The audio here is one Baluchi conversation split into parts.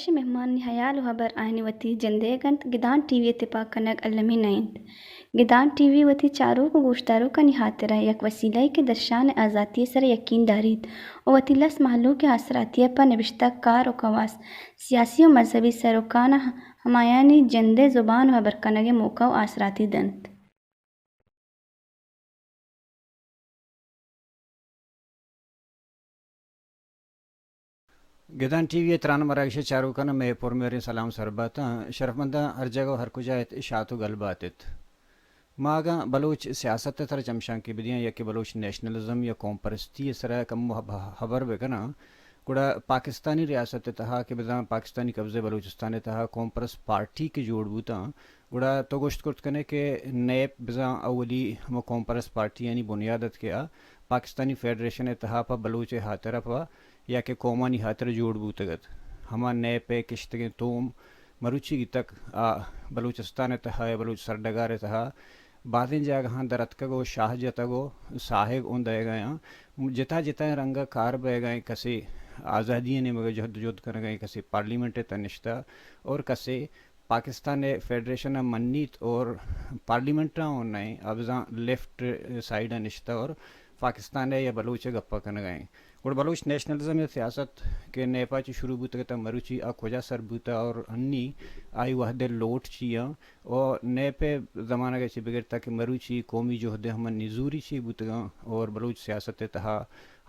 مہمانانی ہیال و ہبر آیانی وتی جندئیگ انت، گدان ٹی وی ء تپاک کنگ المی نہ انت۔ گدان ٹی وی وتی چاروک و گوشداروکانی ہاترا یک وسیلہ یے کہ درشان آزاتی ء سرا یقین داریت و وتی لس مہلوک ء آسراتی ء پہ نبشتہ کار و کواس، سیاسی و مذہبی سروکاناں ہمایانی جندئے زبان و ہبر کنگ ء موقع و آسراتی دنت۔ گدان ٹی وی ء تران مراگش ء چاروکاں مئے پرمہریں سلام سر بات انت۔ شرفمنداں ہر جاگہ و ہر کجا ات، شات و گل بات ات۔ ما اگاں بلوچ سیاست ء تر چمشانکے بدیاں یا کہ بلوچ نیشنلزم یا قوم پرستی ء سرا کمو ہب-، ہبر بکناں، گڑا پاکستانی ریاست ء تہا کہ بزاں پاکستانی قبضہ بلوچستان ء تہا قوم پرست پارٹی کہ جوڑ بوتاں، گڑا تو گوشت کرت کنے کہ نیپ بزاں اولی ہما قوم پرست پارٹیانی بنیاد ات کہ آ پاکستانی فیڈریشن ء تہا پہ بلوچ ء ہاترا پہ یا کہ قومانی ہاترا جوڑ بوتگ ات۔ ہما نیپ ء کشتگیں توم مروچیگی تک آ بلوچستان ء تہا یا بلوچ سرڈگار ء تہا بازیں جاگہاں در اتکگ و شاہ جتگ و ساہگ اوں دئیگ ء آں۔ جتا جتائیں رنگ ء کار بئیگ ء، کسے آزادی ء نیمگ ء جہد جہد کنگ ء، کسے پارلیمنٹ ء تہ نشتہ اور کسے پاکستان ء فیڈریشن ء منیت اور پارلیمنٹ ء اوں نئے، ابزاں لیفٹ سائیڈ ء نشتہ اور پاکستان ء یا بلوچ ء گپ ء کنگ ء۔ گڑا بلوچ نیشنلزم ء سیاست کہ نیپا چہ شروع بوتگ تاں مروچی آ کجا سر بوتہ اور انی آئی وہد ء لوٹ چی آں؟ و نیپ ء زمانگ ء چہ بگر تاکہ مروچی قومی جہد ء ہما نزوری چی بوتگاں اور بلوچ سیاست ء تہا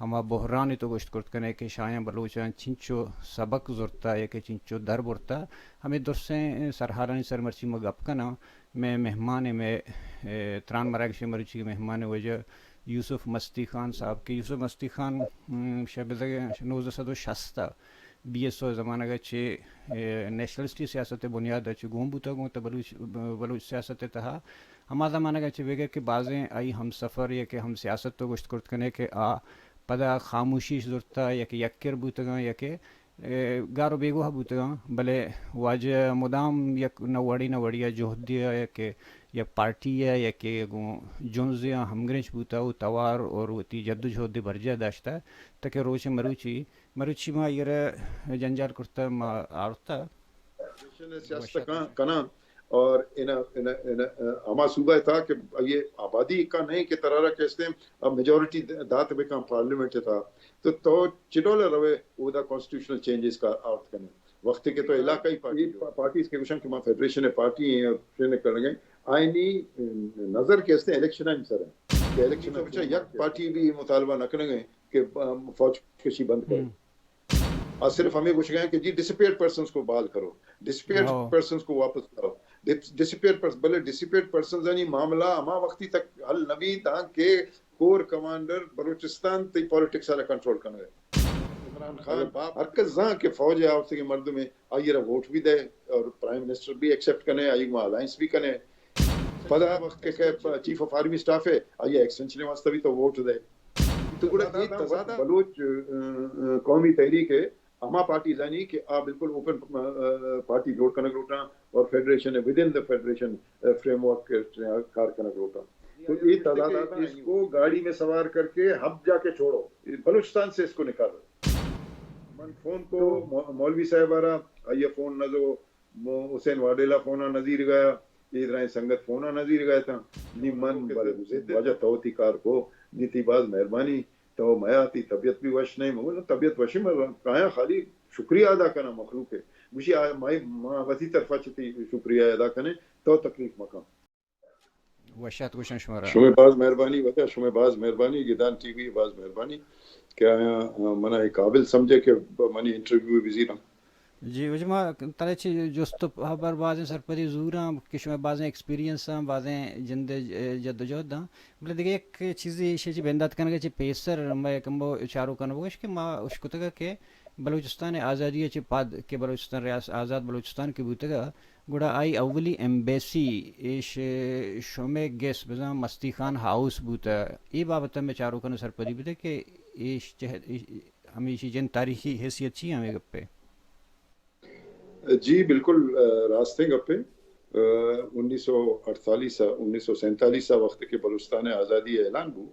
ہما بحران ء تو گوشت کرت کنے کہ شایاں بلوچاں چنچو سبق زرتا یا کہ چنچو در برتا، ہمے درسیں سرحالانی سر مرچی ما گپ کناں۔ مئے مہمان ء مئے، اے، تران مراگش ء مروچی مہمان ء وجہ یوسف مستی خان صاحب کہ یوسف مستی خان، م، شہ بزگ نوزدہ سد و شست ء بی ایس او زمانگ ء چہ، اے، نیشنلسٹی سیاست ء بنیاد ء چہ گون بوتگ، گوں تہ بلوچ، بلوچ سیاست ء تہا ہما زمانگ ء چہ بگر کہ بازیں آئی ہم سفر یا کہ ہم سیاست تو گوشت کرت کنے کہ آ پدا خاموشی اش زرتا یا کہ یک کر بوتگاں یا کہ، اے، گار و بیگواہ بوتگاں، بلے واجہ مدام یک نہ وڑی نہ وڑی ء جہدے ء یا کہ یک پارٹی ء یا کہ گوں جنزے ء ہمگرنچ بوتا و توار اور وتی جد و جہد ء برجاہ داشتا تاکہ روچ مروچی مروچی ما آئی ء را جنجال کرتہ، ما آورتہ۔ فیڈریشن ء سیاست کن-، کناں اور ان، ان، ان، ہما صوبہ ء تھا کہ یہ آبادی کا نہیں کہ ترارا کہتے ہیں، اب میجورٹی دات بکن پارلیمنٹ ء تھا، تو تو چڈول روے اودا کانسٹیٹیوشنل چینجز کا آورت کنے۔ وقت کہ تو علاقائی پارٹی، پارٹیز کے گوشن کہ ما فیڈریشن ء پارٹی ہیں اور فیڈریشن ء کرنے گئے، آئینی نظر کہتے ہیں الیکشن ء سر ہے کہ الیکشن ء یک پارٹی بھی مطالبہ نہ کرنے گئے کہ، ام، فوج کشی بند کرے۔ آ صرف ہمے گوشگ ء کہ جی ڈسپیئرڈ پرسنز کو بحال کرو، ڈسپیئرڈ پرسنز کو واپس لاؤ، ڈس-، ڈسپیئرڈ پرس-، بلے ڈسپیئرڈ پرسنز یعنی معاملہ ہما وقتی تک حل نہ بیت تاں کہ کور کمانڈر بلوچستان تئی پالیٹکس ء کنٹرول کنگ ء۔ عمران خان باپ ہر کس زان کہ فوج ء آورتگیں مردمے، آئی ء را ووٹ بھی دے اور پرائم منسٹر بھی ایکسپٹ کنے، آئی ما الائنس بھی کنے۔ پدا وقت کہ، کہ چیف آف آرمی سٹاف ہے، آئی ایکسٹینشن واسطہ بھی تو ووٹ دے۔ تو گڑا اے تضاد بلوچ، ا، ا، قومی تحریک ء ہما پارٹیز آنی کہ آ بالکل اوپن، ا، ا، پارٹی جوڑ کنگ لوٹاں اور فیڈریشن ودن دا فیڈریشن، ا، فریم ورک کار کنگ لوٹاں۔ تو اے تضادات اس کو گاڑی میں سوار کر کے ہب جا کے چھوڑو، بلوچستان سے اس کو نکالو۔ من فون کو مو-، مولوی صاحب آ را، آئی فون نہ دو، مو-، حسین واڈیلا فون آ نظیر گیا، اے درائیں سنگت فون آ نظیر گیا تھا۔ نی من بل-، واجہ تو تی کار کو، نی تی باز مہربانی، تو میا تی طبیعت بھی وش نہیں، مگو طبیعت وش ہے، میں کایا خالی شکریہ ادا کرنا مخلوق ہے۔ گوشی آ مائی ما وتی طرفا چتی شکریہ ادا کنے، تو تکلیف مکن۔ وشات گوشن شمارا۔ شمئے باز مہربانی، واجہ شمئے باز مہربانی، گدان ٹی وی باز مہربانی کہ آیا، آ، منا اے قابل سمجھے کہ ب-، منی انٹرویو بزیراں۔ جی، واجہ ما ترا چہ جست و ہبر بازیں سرپدی زوراں کہ شمئے بازیں ایکسپیرینس آں، بازیں جند ء جدوجہد آں۔ بلے دگہ یک چیزے ایشی چہ بندات کنگ ء چہ پیسر مئے کمو چاروکاں بگوش کہ ما اشکتگ کہ بلوچستان ء آزادی ء چہ پد کہ بلوچستان ریاست آزاد بلوچستان کہ بوتگ ء گڑا آئی اولی ایمبیسی ایش شمئے گس بزاں مستی خان ہاؤس بوتہ۔ اے بابت ء مئے چاروکاں سرپدی بدے کہ ایش چہ، ایش، ہمیشی جند تاریخی حیثیت چی ہمے گپے؟ جی، بالکل، ا، راستیں گپے۔ ا، انیس سو اڑتالیس ء، انیس سو سینتالیس ء وقت کہ بلوچستان ء آزادی ء اعلان بو،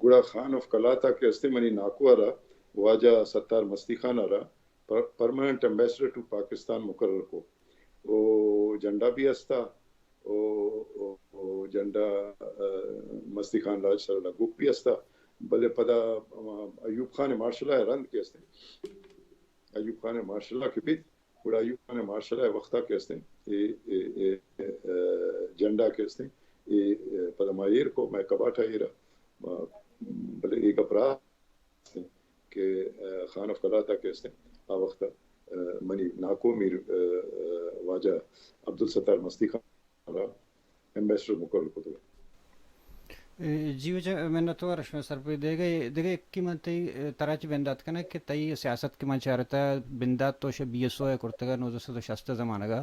گڑا خان آف قلات ء کہ ہستے منی ناکو ء را، واجہ ستار مستی خان ء را، پر-، پرماننٹ ایمبیسڈر ٹو پاکستان مقرر کو۔ او جھنڈا بھی ہستا، او، او، او جھنڈا، آ، مستی خان لاج سر لگوک بھی ہستا، بلے پدا، آ، ایوب خان مارشل ء رند کہ ہستے، ایوب خان مارشل ء کہ بیت، گڑا ایوب خان مارشل ء وقتا کہ ہستے، اے، اے، اے، اے، آ، جھنڈا کہ ہستے، اے، اے، پدا ما ایر کو، مئے کباٹا ایرا، ما، بلے اے گپ راہ کہ، آ، خان آف قلات ء کہ ہستے، آ وقتا، آ، منی ناکو میر، آ، آ، واجہ عبدالستار مستی خان را ایمبیسڈر مقرر کتگ۔ اے، جی واجہ، منت وار شمئے سرپدی۔ دگہ، دگہ یکے من تئی، اے، ترا چہ بندات کناں کہ تئی سیاست کہ من چارتا، بندات تو شہ بی ایس او ء کرتگ نوزدہ سد و شست ء زمانگ ء۔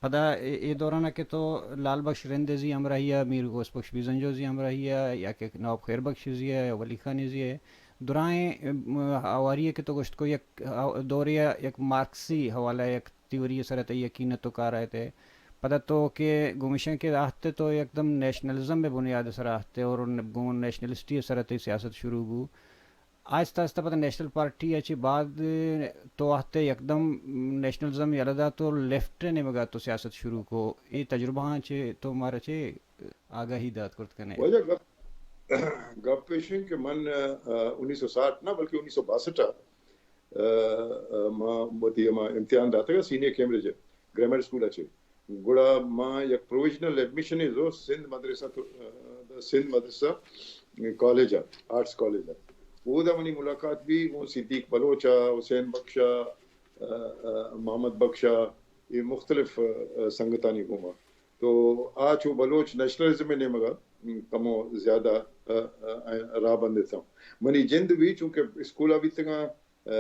پدا اے، اے دوران ء کہ تو لال بخش رند ء زی ہمراہی ء، میر غوث بخش بیزنجو زی ہمراہی ء، یا کہ نواب خیر بخش زی ء، یا ولی خان زی ء، درائیں، ام، ہواری ء کہ تو گوشت کو یک دورے ء یک مارکسی حوالہ ء یک تھیوری ء سر ء تئی یقین ء تو کار ء ات ء۔ پدا تو کہ گومشن کہ آہتے تو یکدم نیشنلزم ء بنیاد ء سر ء آہتے اور گوں نیشنلسٹی ء سر ء تئی سیاست شروع بو۔ آہستہ آہستہ پدا نیشنل پارٹی ء چہ بعد تو آہتے یکدم نیشنلزم یلہ دات و لیفٹ ء نیمگ ء تو سیاست شروع کو۔ اے تجربہ آں چہ تو مارا چہ آگاہی دات کرت کنے؟ واجہ گپ، گپ ایش انت کہ من، آ، انیس سو ساٹھ نہ بلکہ انیس سو باسٹھ ء، آ، آ، ما وتی ہما امتحان داتگ ء سینئر کیمبرج ء گرامر اسکول ء چہ۔ گڑا ما یک پروویژنل ایڈمیشن ء زو سندھ مدرسہ تو، آ، سندھ مدرسہ کالج ء، آرٹس کالج ء۔ اودا منی ملاقات بی گوں صدیق بلوچ ء، حسین بخش ء، آ، آ، محمد بخش ء، اے مختلف، آ، سنگتانی گوما۔ تو آ چو بلوچ نیشنلزم ء نیمگ ء کمو زیادہ، آ، آ، راہ بند اتاں۔ منی جند بھی چونکہ اسکول ء بیتگاں، آ،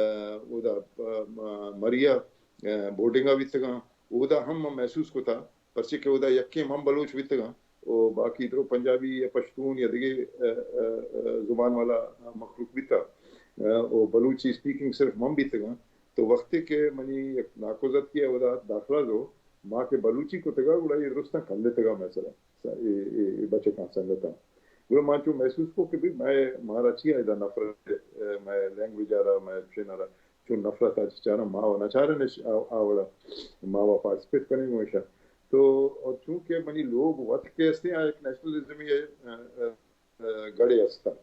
اودا، آ، مریا، آ، بورڈنگ ء بیتگاں، اودا ہم من محسوس کتا، پرچے کہ اودا یکیں من بلوچ بیتگاں، او باقی درو پنجابی یا پشتون یا دگہ، آ، آ، آ، زبان والا مخلوق بیتا، آ، او بلوچی اسپیکنگ صرف من بیتگاں۔ تو وختے کہ منی یک ناکوزتکے اودا داخلہ زو، ما کہ بلوچی کتگا، گڑا اے درستاں کندتگا مئے سرا، س-، اے، اے، اے بچکاں سنگتاں۔ گڑا ما چو محسوس کو کہ بھئی مئے، مارا چیا ادا نفرت، اے، مئے لینگویج آرا، مئے چین آرا، چون نفرت آ چی چاراں، ما و نہ چارن اش آ، آ وڑا، ما و پارٹیسپیٹ کنیں گوں اشا۔ تو، اور چونکہ منی لوگ وت کہ استیں، آ یک نیشنلزمی، اے، اے، گڑے است انت۔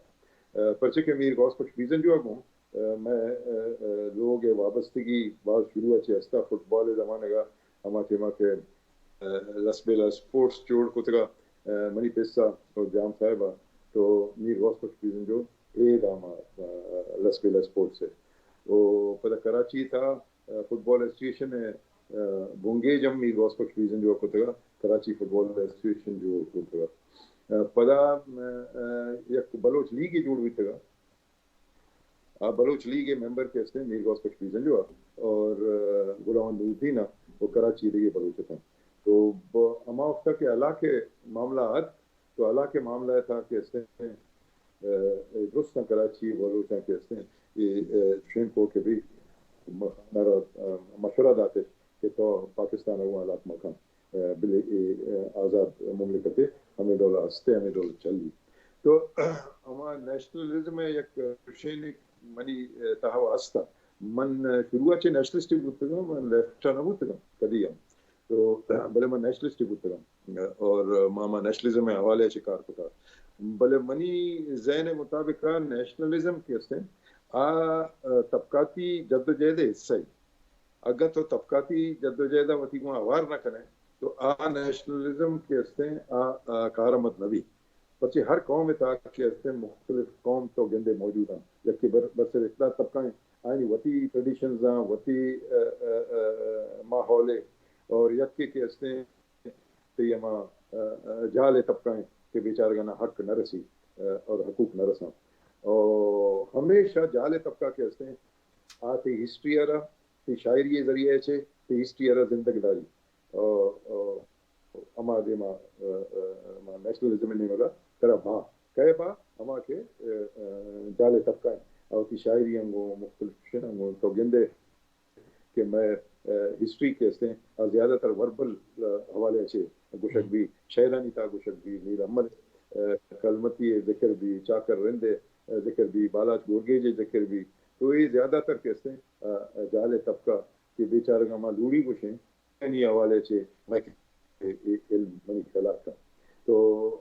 پرچے کہ میر غوث بخش بیزنجو ء گوں مئے لوگ ء وابستگی باز شروع ء چہ است ء۔ فٹبال ء زمانگ ء ہما ٹیم ء کہ لسبیلہ اسپورٹس جوڑ کتگ ء منی پس ء اور جام صاحب ء، تو میر غوث بخش بیزنجو ہید ہما لسبیلہ اسپورٹس ء۔ و پدا کراچی تھا فٹبال ایسوسیئیشن ء بنگیج ہم میر غوث بخش بیزنجو ء کتگ ء، کراچی فٹبال ایسوسیئیشن جوڑ کتگ ء۔ پدا، م-، م-، یک بلوچ لیگے جوڑ بیتگ ء۔ آ بلوچ لیگ ء ممبر کہ استیں میر غوث بخش بیزنجو ء اور، ا، غلام نوردین ء و کراچی دگہ بلوچ اتاں۔ تو ب-، ہما وقت ء کہ علاقے معاملہ ات، تو علاقے معاملہ ء تھا کہ استیں، ا، اے درستاں کراچی بلوچاں کہ استیں، اے، ا، چوشیں کو کہ بھی م-، مارا، ا، مشورہ داتش کہ تو پاکستان ء گوں علاقہ مکن۔ ء، بلے اے، ء، آزاد مملکتے ہمے ڈول ء ہستے، ہمے ڈول ء چلی۔ تو ہما نیشنلزم ء یک چوشیں منی، ء، تہا ہست۔ من شروع ء چہ نیشنلسٹ بوتگاں، من لیفٹ ء نہ بوتگاں کدی ہم۔ تو بلے من نیشنلسٹ بوتگاں اور ما، ما نیشنلزم ء حوالے ء چہ کار کتا۔ بلے منی ذہن ء مطابق ء نیشنلزم کہ استیں، آ، ء، طبقاتی جدوجہد ء حصہ ء۔ اگاں تو طبقاتی جدوجہد ء وتی گوں ہوار نہ کنئے تو آ نیشنلزم کہ استیں آ، آ کارآمد نہ بیت۔ پرچے ہر قوم ء تہا کہ استیں مختلف قوم تو گندے موجود انت۔ یکے بر-، برسر اقدار طبقہ انت، آیانی وتی ٹریڈیشنز انت، وتی، آ، آ، آ، ماحول ء، اور یکے کہ استیں تئی ہما، آ، آ، جہل ء طبقہ انت کہ بیچارگانا حق نہ رسی، آ، اور حقوق نہ رساں۔ اور ہمیشہ جہل ء طبقہ کہ استیں آ تئی ہسٹری ء را تئی شاعری ء ذریعہ ء چہ تئی ہسٹری ء را زندگ داری۔ او، او، ہما دیما، ا، ا، ہما نیشنلزم ء نیمگ ء ترا با، کئے با؟ ہما کہ، ا، ا، جہل ء طبقہ انت۔ او تئی شاعری انگو مختلف چیزاں انگو تو گندے کہ مئے، ا، ہسٹری کہ استیں، آ زیادہ تر وربل، ا، حوالے ء چہ گوشگ بی، شعرانی تہا گوشگ بی، میر احمد، ا، کلمتی ء ذکر بی، چاکر رند ء ذکر بی، بالاچ گورگیج ء ذکر بی، تو اے زیادہ تر کہ استیں، آ، آ، جہل طبقہ کہ بیچارگاں ما لوڑی گوشیں، آنی حوالے چے مئے علم منی خلاف اَنت۔ تو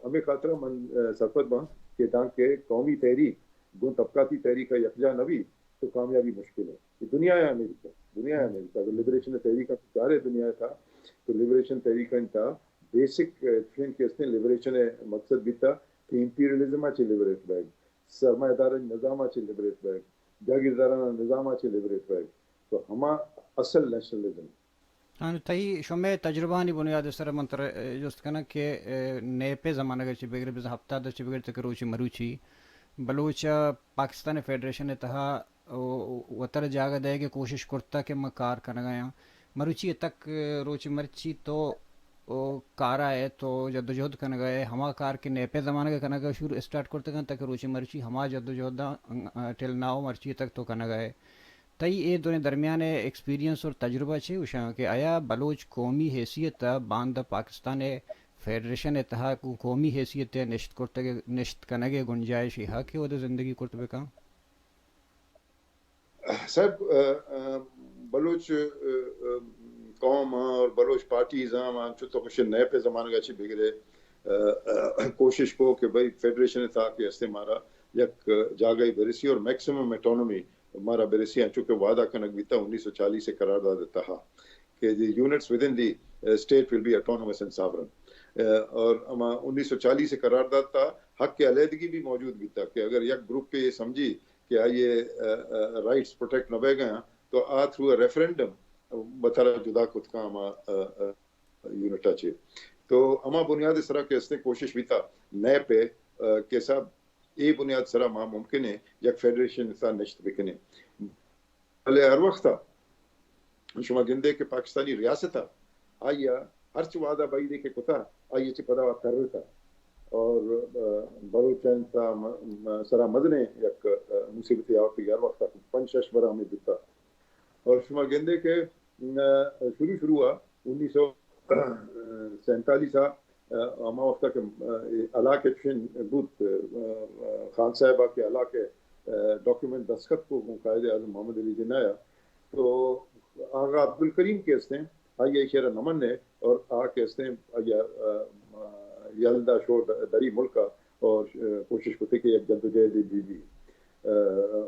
ہمے خاطرا من، آ، سرپد باں کہ دانکہ قومی تحریک گوں طبقاتی تحریک ءَ یکجا نہ بی تو کامیابی مشکل اِنت۔ اے دنیا ءِ امریکہ، دنیا ءِ امریکہ، اگر لبریشن تحریک ءَ چارے دنیا ءِ تہا، تو لبریشن تحریک ءِ تہا بیسک، آ، چین کہ استیں لبریشن ءِ مقصد بیتا کہ امپیریلزم ءَ چہ لبریٹ بیگ، سرمایہ دارانی نظام ءَ چہ لبریٹ بیگ، جاگیردارانہ نظام ءَ چہ لبریٹ بیگ، تو ہما اصل نیشنلزم۔ ہاں، تئی شمئے تجربہانی بنیاد ءِ سر ءَ من ترا، اے، جست کناں کہ، اے، نیپ ءِ زمانگ ءَ چہ بگر بزاں ہپتاد ءَ چہ بگر تک روچ مروچی بلوچ ءَ پاکستان فیڈریشن ءِ تہا و-، وترا جاگہ دئیگ ءِ کوشش کرتہ کہ من کار کنگ ءَ آں۔ مروچی ءَ تک، روچ مرچی تو، او، کار ءَ ئے، تو جدوجہد کنگ ءَ ئے، ہما کار کہ نیپ ءِ زمانگ ءَ کنگ ءَ شروع اسٹارٹ کرتگ اَنت، تاکہ روچ مرچی ہما جدوجہداں، ٹل ناؤ مرچی ءَ تک تو کنگ ءَ ئے۔ تئی اے دونیں درمیان ءَ ایکسپیرینس اور تجربہ چے گوشاں کہ آیا بلوچ قومی حیثیت ءَ باندا پاکستان ءِ فیڈریشن ءِ تہا گوں قومی حیثیت ءَ نشت کرتگ، نشت کنگ ءِ گنجائش ءَ کہ اود ءَ زندگی کرت بہ کن؟ صاحب، آ، آ، بلوچ، آ، آ، قوم اور بلوچ پارٹیز ہم انچو تو گوشے نیپ ءِ زمانگ ءَ چہ بگرے، آ، آ، کوشش کو کہ بھئی فیڈریشن ءِ تہا کہ استیں مارا یک جاگہے برسی اور میکسیمم اٹانومی مارا برسی، انچو کہ وعدہ کنگ بیتا انیس سو چالیس ءِ قرارداد ءِ تہا کہ the units within the, uh, state will be autonomous and sovereign. آ، اور ہما انیس سو چالیس ءِ قرارداد ءِ تہا حق علیحدگی بھی موجود بیتا کہ اگر یک گروپے سمجھی کہ آئی ءِ، آ، آ، رائٹس پروٹیکٹ نہ بیگ ءَ آں، تو آ تھرو اے ریفرنڈم وتارا جدا کت کن ہما، آ، آ، یونٹ ءَ چہ۔ تو ہما بنیاد ءِ سرا کہ استیں کوشش بیتا نیپ ءِ، آ، کہ صاحب اے بنیاد ءِ سرا ما ممکن ایں یک فیڈریشن ءِ سرا نشت بکنیں۔ بلے ہر وخت ءَ شما گندے کہ پاکستانی ریاست ءَ آئی ءَ ہرچ وعدہ بئیدے کہ کتا، آئی ءَ چہ پدا ترتا۔ اور، آ، بلوچانی سرا م-، م-، سرا مزنیں یک، آ، مصیبتے آورتگ، ہر وخت ءَ پنچ شش برا ہمے بیتا۔ اور شما گندے کہ، آ، شروع شروع ءَ انیس سو سینتالیس ءَ، آ، ہما وخت ءَ کہ، آ، اے ہلاک ءِ چشیں بوت، آ، آ، خان صاحب ءَ کہ ہلاک ءِ، آ، ڈاکیومنٹ دستخط کو گوں قائد اعظم محمد علی جناح ءَ، تو آغا عبدالکریم کہ استیں، آئی ءَ ایشی ءَ را نہ منے اور آ کہ استیں، آئی ءَ، آ، آ، یل دا شو د-، دری ملک ءَ اور، آ، کوشش کتے کہ یک جدوجہدے بی بی، آ،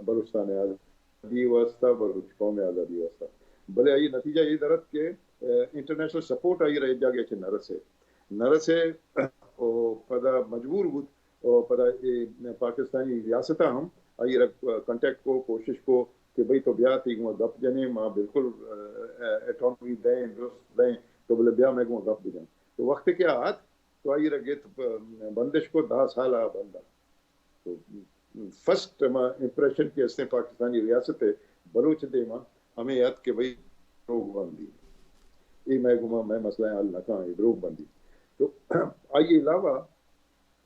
بلوچستان ءِ آزادی واسطہ، بلوچ قوم ءِ آزادی واسطہ۔ بلے آئی ءِ نتیجہ اے در ات کہ، آ، انٹرنیشنل سپورٹ آئی ءَ را ہچ جاگہ ءَ چہ نہ رسے۔ نہ رسے، او پدا مجبور بوت، او پدا اے پاکستانی ریاست ءَ ہم آئی ءَ را کانٹیکٹ کو، کوشش کو کہ بھئی تو بیا، تئی گوما گپ جنیں، ما بالکل، آ، آ، اٹانومی دیں، درست دیں، تو بلے بیا مئے گوما گپ بجن۔ تو وختے کہ آ ات، تو آئی ءَ را گیت پ-، بندش کو، دہ سال ءَ بند ات۔ تو فرسٹ ہما امپریشن کہ استیں پاکستانی ریاست ءِ بلوچ ءِ دیما ہمے ات کہ بھئی دروگ بندی، اے مئے گوما مئے مسئلہ ءَ حل نہ کن، اے دروگ بندی۔ تو آئی ءَ علاوہ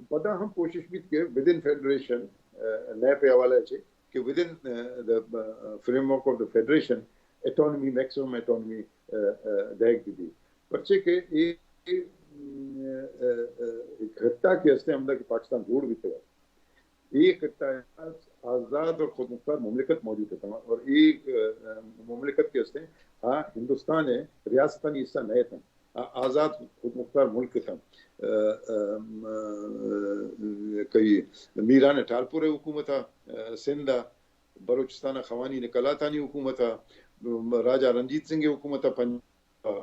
پدا ہم کوشش بیت کہ ودن فیڈریشن، آ، نیپ ءِ حوالہ ءَ چہ کہ ودن، آ، the, آ، framework of the federation autonomy, maximum autonomy, آ، آ، دئیگ بہ بیت۔ پرچے کہ اے، اے، آ، آ، اے خطہ کہ استیں ہمدا کہ پاکستان جوڑ بیتگ ات، اے خطہ ءَ آزاد اور خود مختار مملکت موجود اتاں اور اے، آ، آ، مملکت کہ استیں، آ ہندوستان ءِ ریاستانی حصہ نہ اتاں۔ آ-، آزاد خود مختار ملک اتاں۔ آ، آ، آ، کئی میران ٹالپور ءِ حکومت ءَ، آ، سندھ ءَ، بلوچستان ءَ خوانین قلاتانی حکومت ءَ، راجہ رنجیت سنگھ ءِ حکومت ءَ پنجاب ءَ۔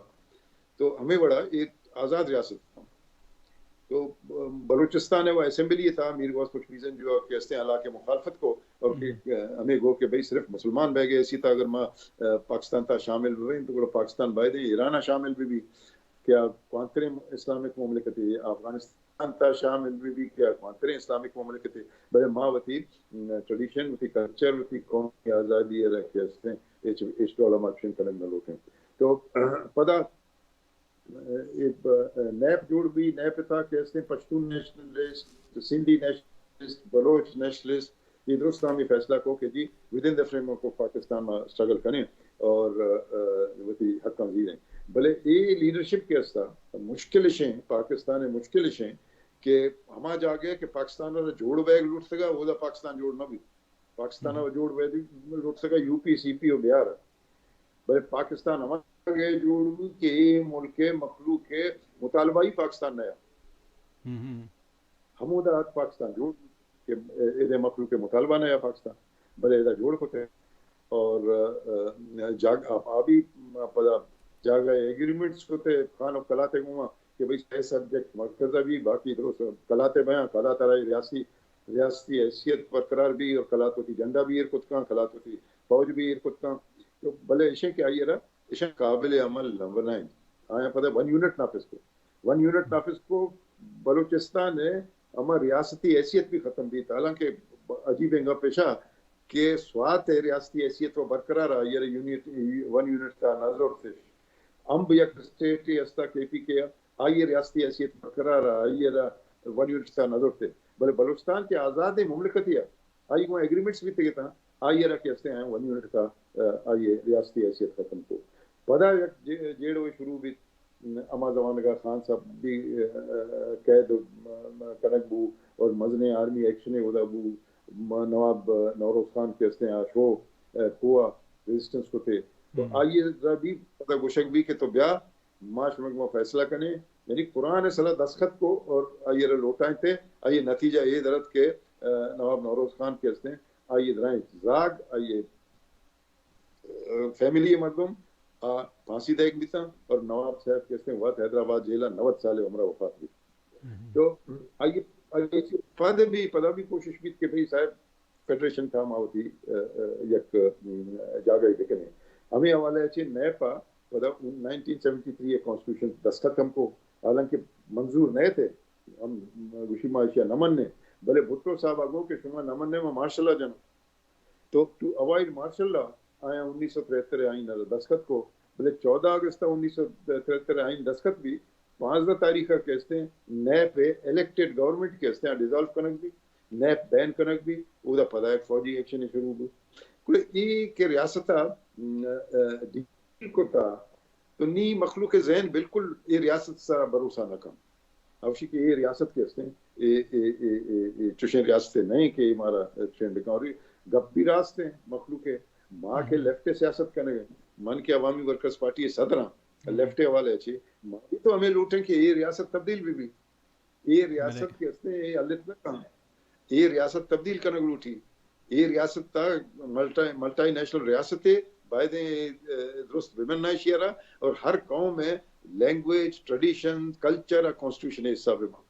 تو ہمے وڑا اے آزاد ریاست اتاں۔ تو بلوچستان ءِ وہ اسمبلی ءِ تہا میر غوث بخش میزن جو کہ استیں ہلاک ءِ مخالفت کو اور کہ ہمے گو کہ بھئی صرف مسلمان بیگ ءِ حیثیت ءَ اگر ما، آ، پاکستان ءِ تہا شامل بہ بیں تو گڑا پاکستان باید ایں ایران ءَ شامل بہ بی کہ آ کوانتریں اسلامک مملکتے، افغانستان ءِ تہا شامل بہ بی کہ آ کوانتریں اسلامک مملکتے، بلے ما وتی، م، ٹریڈیشن، وتی کلچر، وتی قومی آزادی ءَ را کہ استیں ہچ، ہچ ڈول ءَ ما چشیں کنگ نہ لوٹیں۔ تو پدا اے ب-، نیپ جوڑ بی، نیپ ءِ تہا کہ استیں پشتون نیشنلسٹ، سندھی نیشنلسٹ، بلوچ نیشنلسٹ، اے درست ہمے فیصلہ کو کہ جی within the framework of Pakistan ما اسٹرگل کنیں اور، آ، وتی حقاں زیریں۔ بلے اے لیڈرشپ کہ استا مشکل اش ایں، پاکستان ءِ مشکل اش ایں کہ ہما جاگہ کہ پاکستان ءَ جوڑ بیگ لوٹتگا، اودا پاکستان جوڑ نہ بیت۔ پاکستان ءَ جوڑ بی لوٹ سکا، یو پی، سی پی و بیار۔ بلے پاکستان ہما جاگہ جوڑ بی کہ اے ملک ءِ مخلوق ءِ مطالبہ ہی پاکستان نہ یا۔ ہمودا پاکستان جوڑ بی کہ اے دے مخلوق ءِ مطالبہ نہ یا پاکستان، بلے ادا جوڑ کتے۔ اور، آ، آ، جاگ-، آ، آ بھی پدا جاگہ ایگریمنٹس کتے خان و کلاتے گوما کہ بھئی سہ سبجیکٹ مرکز ءَ بی، باقی درست کلاتے بیاں، کلات ءَ را ریاستی، ریاستی حیثیت برقرار بی اور کلات وتی جھنڈا بھی ایر کت کاں، کلات وتی فوج بھی ایر کت کاں۔ تو بلے ایشیں کہ آئی ءَ را ایشاں قابل عمل نہ بنائیں۔ آیاں پدا ون یونٹ نافذ کو۔ ون یونٹ نافذ کو، بلوچستان ءِ ہما ریاستی حیثیت بھی ختم بیت۔ حالانکہ عجیبیں گپ ایشا کہ سوات ءِ ریاستی حیثیت و برقرار آ، آئی ءَ را یونٹ، ون یونٹ تہا نہ زرتش۔ امب یک اسٹیٹے ہستا کے پی کے آ، آئی ءِ ریاستی حیثیت برقرار آ، آئی ءَ را ون یونٹ تہا نہ زرتے۔ بلے بلوچستان کہ آزادیں مملکتے آ، آئی گوں ایگریمنٹس بیتگ اتاں، آئی ءَ را کہ استیں آیاں ون یونٹ تہا، آ، آئی ءِ ریاستی حیثیت ختم کو۔ پدا یک جے-، جیڑو شروع بیت، ہما زمانگا خان صاحب بھی، آ، قید، آ، کنگ بو اور مزنیں آرمی ایکشنے اودا بو۔ م-، نواب نوروز خان کہ استیں آ شو، آ، کوہ ریزسٹنس کتے۔ تو آئی ءَ را بھی پدا گوشگ بی کہ تو بیا، ما شمئے گوما فیصلہ کنیں۔ یعنی قرآن ءِ سرا دستخط کو اور آئی ءَ را لوٹائینتے، آئی ءِ نتیجہ اے درت کہ، آ، نواب نوروز خان کہ استیں، آئی ءِ درائیں زاگ، آئی ءِ، آ، فیملی ءِ مردم آ پھانسی دئیگ بیتاں اور نواب صاحب کہ استیں وت حیدرآباد جیل ءَ نود سال ءِ عمر ءَ وفات بیت۔ تو آئی، آئی ءَ چہ پد بھی، پدا بھی کوشش بیت کہ بھئی صاحب فیڈریشن تھا ما وتی، آ، آ، یک، م، جاگہے بکنیں۔ ہمے حوالہ ءَ چہ نیپ ءَ پدا نائنٹین سیونٹی تھری ءَ کانسٹیٹیوشن دستخط ہم کو، حالانکہ منظور نہ تے، ہم گوشی ما اشیا نہ منیں، بلے بھٹو صاحب ءَ گو کہ شما نہ منیں، ما مارشل ءَ جنوں۔ تو ٹو اوائڈ مارشل لا آیاں انیس سو تریہتر ءَ آئین ءَ دستخط کو، بلے چودہ اگست ءَ انیس سو تریہتر ءَ آئین دستخط بی، پانزدہ تاریخ ءَ کہ استیں نیپ ءِ الیکٹڈ گورنمنٹ کہ استیں آ ڈیزالو کنگ بی، نیپ بین کنگ بی، اودا پدا یک فوجی ایکشن شروع بو۔ گڑا اے کہ ریاست ءَ، م، آ، ڈیل کتا، تو نی مخلوق ءِ ذہن بالکل اے ریاست ءِ سرا بھروسہ نہ کن۔ اوشی کہ اے ریاست کہ استیں، اے، اے، اے، اے، اے چوشیں ریاستے نہ ایں کہ اے مارا چوشیں بکن۔ اور گپ بھی راست ایں مخلوق ءِ۔ ما کہ لیفٹ ءِ سیاست کنگ ءَ، من کہ عوامی ورکرز پارٹی ءِ صدر آں، لیفٹ ءِ حوالہ ءَ چہ، ما بھی تو ہمے لوٹیں کہ اے ریاست تبدیل بہ بی۔ اے ریاست کہ استیں، اے ہلت نہ کن۔ اے ریاست تبدیل کنگ لوٹی۔ اے ریاست تا ملٹا-، ملٹی نیشنل ریاستے، بایدیں، اے، درست بمننا ایشی ءَ را، اور ہر قوم ءِ لینگویج، ٹریڈیشن، کلچر ءُ کانسٹیٹیوشن ءِ حصہ بباں۔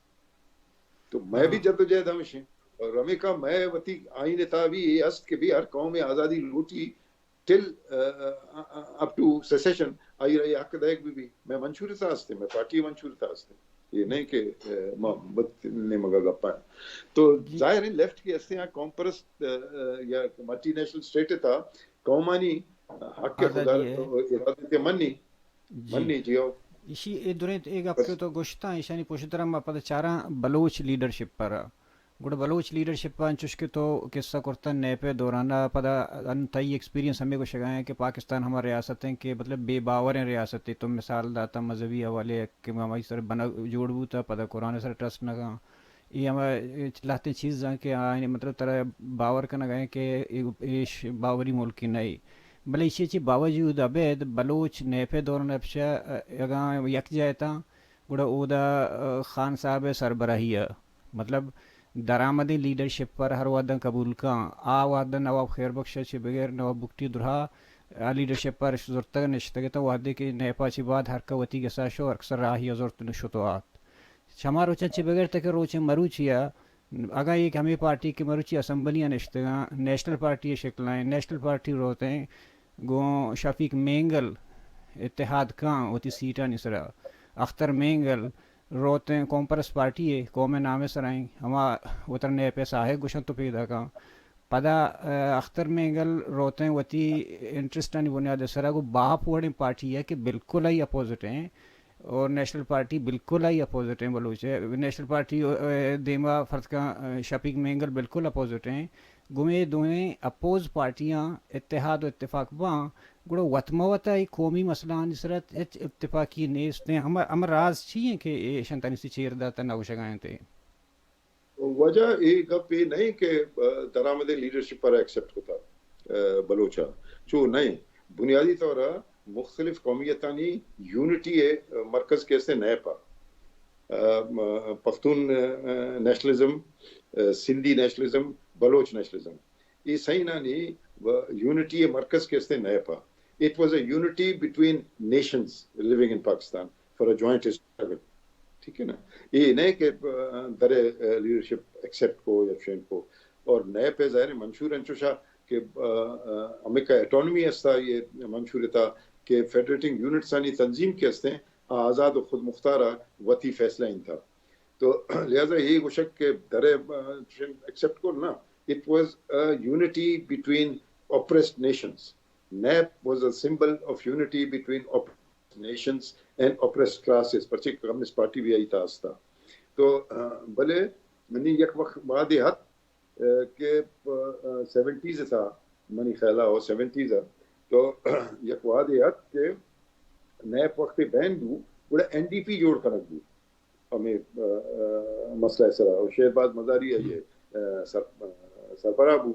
تو مئے بھی جدوجہد ہمیش ایں۔ اور ہمے کہ مئے وتی آئین ءِ تہا بھی اے است کہ بھی ہر قوم ءِ آزادی لوٹی، ٹل، آ، آ، آ، اپ ٹو سیسیشن آئی ءَ را اے حق دئیگ بہ بی۔ مئے منشور ءِ تہا است ایں، مئے پارٹی ءِ منشور ءِ تہا است ایں۔ اے نہ ایں کہ، آ، ما مت نیمگ ءَ گپ ءَ۔ تو ظاہر ایں لیفٹ کہ است ایں، آ قوم پرست، آ، آ، یا ملٹی نیشنل اسٹیٹ ءِ تہا قومانی حق ءِ خدا ارادے ءَ منی۔ جی۔ منی جی ہو۔ ایشی اے دریں اے گپ کہ تو گوشتاں، ایشانی پشت ءَ را ما پدا چاراں بلوچ لیڈرشپ ءَ را۔ گڑا بلوچ لیڈرشپ ءَ انچوش کہ تو قصہ کرتہ نیپ ءِ دوران ءَ، پدا ان تئی ایکسپیرینس ہمے گوشگ ءَ ایں کہ پاکستان ہما ریاست ایں کہ مطلب بے باوریں ریاستے۔ تو مثال داتہ مذہبی حوالے ءَ کہ ہمائی سر بنگ جوڑ بوتہ، پدا قرآن ءِ سر ٹرسٹ نہ کن۔ اے ہما لہتیں چیز ایں کہ آیانی مطلب ترا باور کنگ ءَ ایں کہ اے، ایش باوری ملکے نہ ایں۔ بلے ایشی چہ باوجود ابید بلوچ نیپ ءِ دوران ءَ پچ اگاں یک جاہ اتاں، گڑا اودا، آ، خان صاحب ءِ سربراہی ءَ، مطلب، درآمدیں لیڈرشپ ءَ را ہر وہداں قبول کن، آ وہداں نواب خیر بخش ءَ چہ بغیر نواب بگٹی درہا آ لیڈرشپ ءَ را زرتگ نشتگ اتاں، وہدے کہ نیپ ءَ چہ بعد ہر کہ وتی گس ءَ شو، ہر کس ءَ راہی ءَ زرت نشت و آت۔ چما روچاں چہ بغیر تاکہ روچ مروچی ءَ اگاں اے کہ ہمے پارٹی کہ مروچی اسمبلی ءَ نشتگاں، نیشنل پارٹی ءِ شکل ءَ ایں، نیشنل پارٹی روتیں گوں شفیق مینگل اتحاد کاں وتی سیٹانی سرا، اختر مینگل روتیں قوم پرست پارٹی ءِ، قوم ءِ نام ءِ سرا ایں، ہما وترا نیپ ءِ ساہگ گوشنت و پیداکاں۔ پدا، آ، اختر مینگل روتیں وتی انٹرسٹانی بنیاد ءِ سرا گوں باپ وڑیں پارٹی ءَ کہ بالکل آئی اپوزٹ ایں، اور نیشنل پارٹی بالکل آئی اپوزٹ ایں بلوچ ءِ۔ نیشنل پارٹی، آ، دیما فرض کن، آ، شفیق مینگل بالکل اپوزٹ ایں۔ گوں اے دوئیں اپوز پارٹیاں اتحاد و اتفاق باں، گڑا وت مہ وت ءَ اے قومی مسئلہ آنی سرا ہچ اتفاقی نیست ایں۔ ہم، ہم راز چی ایں کہ ایشاں تنیسی چیر داتہ نہ گوشگ ءَ ایں تے؟ او، وجہ اے گپ اے نہ ایں کہ، آ، درآمدیں لیڈرشپ ءَ را ایکسپٹ کتا، آ، بلوچ ءَ۔ چو نہ ایں۔ بنیادی طور ءَ مختلف قومیتانی یونٹی ءِ، آ، مرکز کہ استیں نیپ ءَ۔ آ، م-، پختون، آ، نیشنلزم، آ، سندھی نیشنلزم، بلوچ نیشنلزم۔ اے سئینانی و-، یونٹی ءِ مرکز کہ استیں نیپ ءَ۔ It was a unity between nations living in Pakistan for a joint struggle. ٹھیک ہے نا؟ اے نہ کہ، آ، درے، آ، لیڈرشپ ایکسپٹ کو یا چین کو۔ اور نیپ ءِ ظاہر ہے منشور انچوشا کہ، آ، آ، ہمیں کا اٹانومی استا یہ منشور تھا کہ فیڈریٹنگ یونٹس آنی تنظیم کے استے آزاد و خود مختار وتی فیصلہ انت۔ تو لہذا یہ گوشگ کہ درے، آ، چین ایکسپٹ کو نا، it was a unity between oppressed nations. Nap was a symbol of unity between oppressed nations and oppressed classes. پرچے کمیونسٹ پارٹی بھی آئی تھا استا۔ تو، آ، بلے منی یک وقت بعد یہ حد، آ، کہ، آ، سیونٹیز تھا، منی خیال ہو سیونٹیز ہے۔ تو یک وعدے ات کہ نیپ وقت بین بو، گڑا این ڈی پی جوڑ کنگ بو۔ ہمیں، آ، آ، مسئلہ سرا۔ اور شہباز مزاری آئی، آ، سر-، آ، سربراہ بو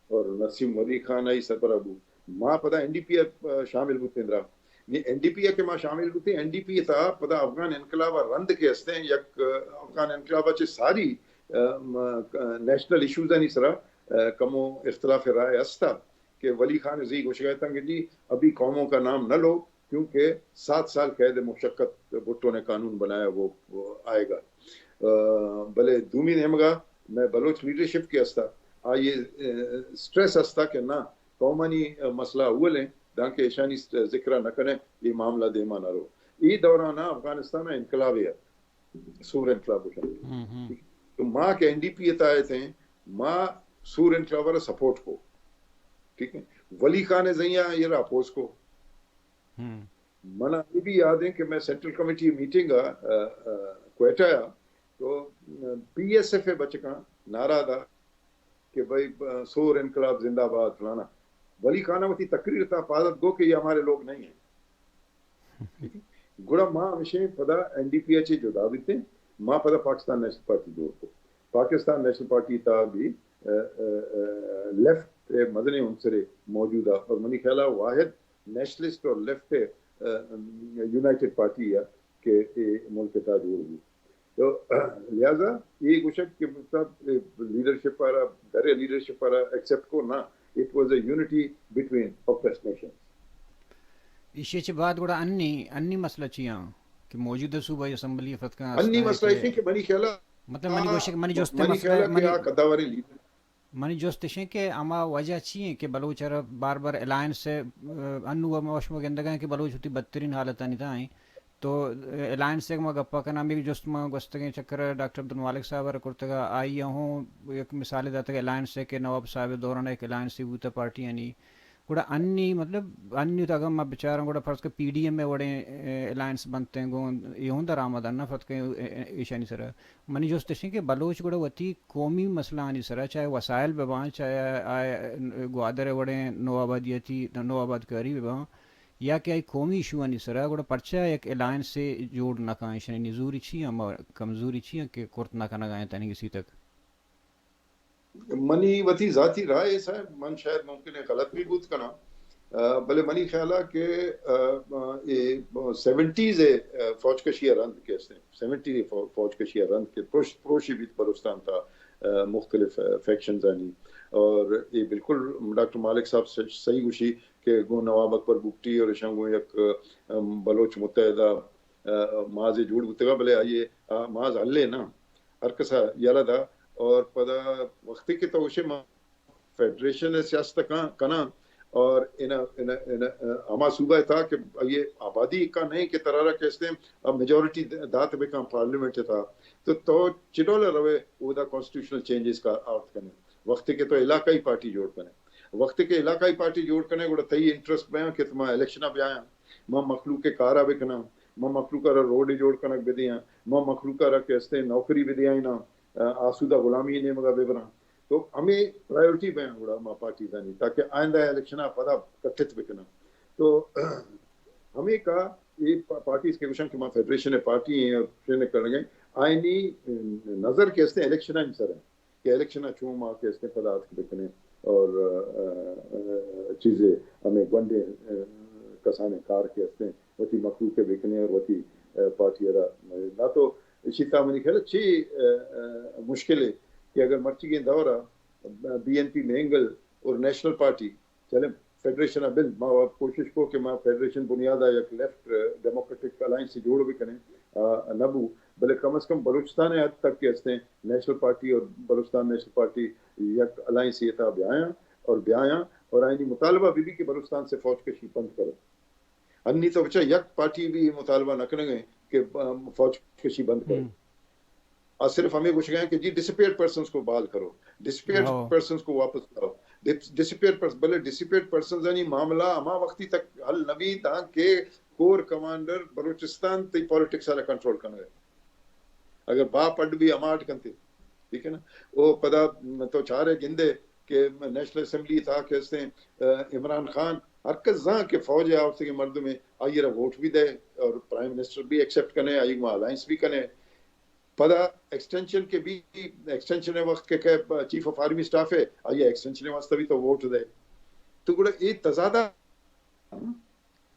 اور نسیم ولی خان آئی سربراہ بو۔ ما پدا این ڈی پی ءَ، آ، شامل بوتیں درا۔ نی این ڈی پی ءَ کہ ما شامل بوتیں، این ڈی پی ءِ تہا پدا افغان انقلاب ءَ رند کہ استیں، یک، آ، افغان انقلاب ءَ چہ ساری، آ، م-، آ، نیشنل ایشوزانی سرا، آ، کمو اختلاف رائے استا کہ ولی خان زئی گوشگا اتاں کہ جی ابھی قوموں کا نام نہ لو، کیونکہ سات سال قید مشقت بھٹو نے قانون بنایا، وہ، وہ آئے گا۔ آ، بلے دومی نیمگا میں بلوچ لیڈرشپ کے استا، آ، یہ، آ، سٹریس استا کہ نہ، قومانی، آ، مسئلہ اول ہیں، دانکہ ایشانی ذکر نہ کریں، یہ معاملہ دیما نہ رو۔ یہ دوران افغانستان انقلاب ہے، سور انقلاب ہو جائے۔ تو ما کہ این ڈی پی ءِ تہا اتیں، ما سور انقلاب ءَ را سپورٹ کو۔ ٹھیک ہے؟ ولی خان زئی ءَ یہ را اپوز کو۔ منا یہ بھی یاد ہے کہ میں سینٹرل کمیٹی میٹنگ آ، آ، آ، کوئٹہ آ، تو، آ، بی ایس ایف ءِ بچکاں نعرہ دا کہ بھائی، آ، سور انقلاب زندہ باد فلانا۔ ولی خان وتی تقریر تا پادت گو کہ یہ ہمارے لوگ نہیں ہیں۔ گڑا ما ہمشیں پدا این ڈی پی ءَ چہ جدا بیتیں، ما پدا پاکستان نیشنل پارٹی جوڑ کو۔ پاکستان نیشنل پارٹی تا بھی، آ، آ، آ، لیفٹ ءِ مزنیں عنصرے موجود آ، اور منی خیال ءَ واحد نیشنلسٹ اور لیفٹ ءِ، آ، یونائیٹڈ پارٹی آ کہ اے ملک ءِ تا جوڑ بو۔ تو لہذا یہ گوشگ کہ مطلب، اے، لیڈرشپ ءَ را، درے لیڈرشپ ءَ را ایکسپٹ کو نا، it was a unity between oppressed nations. ایشی چہ بعد گڑا انی، انی مسئلہ چی آں کہ موجودہ صوبائی اسمبلی ءِ فتکاں انی مسئلہ ایشی کہ منی خیال ءَ، مطلب منی گوشگ، منی جست منی مسئلہ، خیال ءَ کہ منی آ قداواریں لیڈر منی جست اش انت کہ ہما وجہ چی انت کہ بلوچ ءَ را بار بار الائنس ءَ، انو ہم شما گندگ ءَ کہ بلوچ وتی بدترین حالتانی تہا انت، تو الائنس ءِ ما گپ ءَ کناں، ہمے جست ما گوستگیں چکر ءَ ڈاکٹر عبدالمالک صاحب ءَ را کرتگ ءَ، آئی ءَ ہوں یک مثالے داتگ الائنس ءِ کہ نواب صاحب ءِ دوران ءَ یک الائنسے بوتہ پارٹیانی۔ گڑا انی مطلب انی تو اگاں ما بچاراں گڑا فرض کہ پی ڈی ایم ءِ وڑیں، اے، الائنس بنتیں گوں اے ہوں درآمد انت نہ فرض کہ اے، اے، ایشانی سرا۔ منی جست اش انت کہ بلوچ گڑا وتی قومی مسئلہ آنی سرا، چاہے وسائل بہ باں، چاہے آ گوادر ءِ وڑیں نوآبادیاتی، نوآبادکاری بہ باں، یا کہ آئی قومی ایشو آنی سرا، گڑا پرچا یک الائنسے جوڑ نہ کن؟ ایشانی نزوری چی انت، ما کمزوری چی انت کہ کرت نہ کنگ ءَ انت تنیگہ سی تک؟ منی وتی ذاتی رائے صاحب، من شاید ممکن ہے غلط بھی بوت کناں، آ، بلے منی خیال ءَ کہ، آ، آ، اے سیونٹیز ءِ، آ، فوج کشی ءَ رند کہ استیں، سیونٹیز ءِ فو-، فوج کشی ءَ رند کہ پروش-، پروشی بیت بلوچستان تا، آ، مختلف، آ، فیکشنز آنی۔ اور اے بالکل ڈاکٹر مالک صاحب سے-، صحیح گوشی کہ گوں نواب اکبر بگٹی اور اشاں گوں یک، آ، بلوچ متحدہ، آ، مازے جوڑ بوتگا، بلے آئیے آ ماز ہلے نہ۔ ہر کسا یلہ دا اور پدا وقتی کہ تو گوشے ما فیڈریشن ءِ سیاست کن-، کناں اور ان، ان، ان، ہما صوبہ ءِ تہا کہ آئی آبادی کا نہیں کہ ترارا کہ استیں اب میجورٹی دات بکن پارلیمنٹ ءِ تہا، تو تو چڈول روے اودا کانسٹیٹیوشنل چینجز کا آرت کنے۔ وقتی کہ تو علاقائی پارٹی جوڑ کنے، وقتی کہ علاقائی پارٹی جوڑ کنے گڑا تئی انٹرسٹ بیاں کہ ما الیکشن بیاں، ما مخلوق ءِ کارا بکناں، ما مخلوق ءَ را روڈ جوڑ کنگ بدیاں، ما مخلوق ءَ را کہ استیں نوکری بدیاں نا، آ، آسودہ غلامی ءِ نیمگا بہ براں۔ تو ہمے پرائیورٹی بیاں گڑا ما پارٹیزانی، تاکہ آئندہ الیکشن ءَ پدا کٹت بکناں۔ تو ہمے کا اے پا-، پارٹیز کہ گوشن کہ ما فیڈریشن پارٹی ہیں اور فیڈریشن کرنے گئے، آئینی نظر کہ استیں الیکشن سر ہیں کہ الیکشن چون ما کہ استیں پدا اتک بکنے اور، آ، آ، آ، چیزیں ہمیں گونڈے، آ، کسانیں کار کہ استیں وتی مخلوق بکنے اور وتی، آ، پارٹی را نہ تو اسی تا منی خیال چی، آ، آ، مشکل ہے کہ اگر مرچی کے دور بی این پی مینگل اور نیشنل پارٹی چلیں فیڈریشن ء بل، ما وت کوشش کو کہ ما فیڈریشن بنیاد ء یک لیفٹ، آ، ڈیموکریٹک الائنس جوڑ بکنیں، آ، نہ بو، بلے کم از کم بلوچستان ء حد تک کہ استیں نیشنل پارٹی اور بلوچستان نیشنل پارٹی یک الائنس ء تھا بیایاں اور بیایاں اور آئینی مطالبہ بھی، بھی کہ بلوچستان سے فوج کشی بند کرو۔ انی تو بچا یک پارٹی بھی مطالبہ نہ کنگے کہ، آ، فوج کشی بند کرو۔ آ صرف ہمیں گوشگ ء کہ جی ڈسپیئرڈ پرسنز کو بحال کرو، ڈسپیئرڈ ہو۔ پرسنز کو واپس لاؤ۔ ڈس-، ڈسپیئرڈ پرس-، بلے ڈسپیئرڈ پرسنز یعنی معاملہ ہما وقتی تک حل نہ بی تاں کہ کور کمانڈر بلوچستان تی پالیٹکس ء کنٹرول کنگ ء۔ اگر با پڈ بھی ہما اڈ کنتے، ٹھیک ہے نا؟ او پدا تو چارے گندے کہ نیشنل اسمبلی تھا کہ استیں، آ، عمران خان ہر کس زان کہ فوج آورتے کے مردم آئی را ووٹ بھی دے اور پرائم منسٹر بھی ایکسپٹ کنے، آئی ما الائنس بھی کنے۔ پدا ایکسٹینشن کے بھی، ایکسٹینشن وقت کے کہ چیف آف آرمی سٹاف ہے، آئی ایکسٹینشن واسطہ بھی تو ووٹ دے۔ تو گڑا اے تضادات،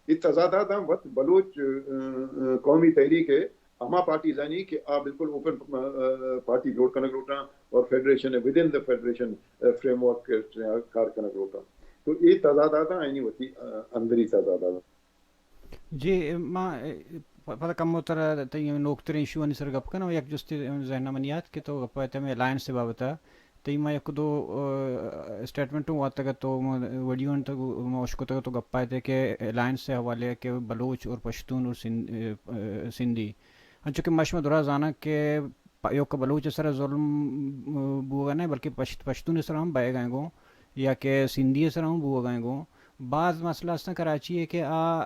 اے تضادات ہم وت بلوچ، آ، آ، قومی تحریک ہے، ہما پارٹی زانی کہ آ بالکل اوپن، آ، آ، پارٹی جوڑ کنگ لوٹاں اور فیڈریشن ودن دا فیڈریشن، آ، فریم ورک کار کنگ لوٹاں۔ تو اے تضادات ہیں، یعنی وتی، آ، اندری تضادات۔ جی، ما، پ-، پدا کمو تر تئی نوکتریں ایشوانی سر گپ کناں۔ یک جستے ذہن منی آت کہ تو گپ ء تہ میں الائنس بابت ء تئی ما یک دو، آ، اسٹیٹمنٹ واتگ ات، تو ما ویڈیو انت، ما اشکتگ تو گپ ء تہ کہ الائنس حوالے کہ بلوچ اور پشتون اور سن-، آ، سندھی، انچو کہ ما شما درا زاناں کہ پ-، ایوک بلوچ سر ظلم، آ، بوگا نہ، بلکہ پشت-، پشتون سر ہم بئیگا گوں یا کہ سندھی سر ہم بوگا گوں۔ باز مسئلہ استاں کراچی ء کہ آ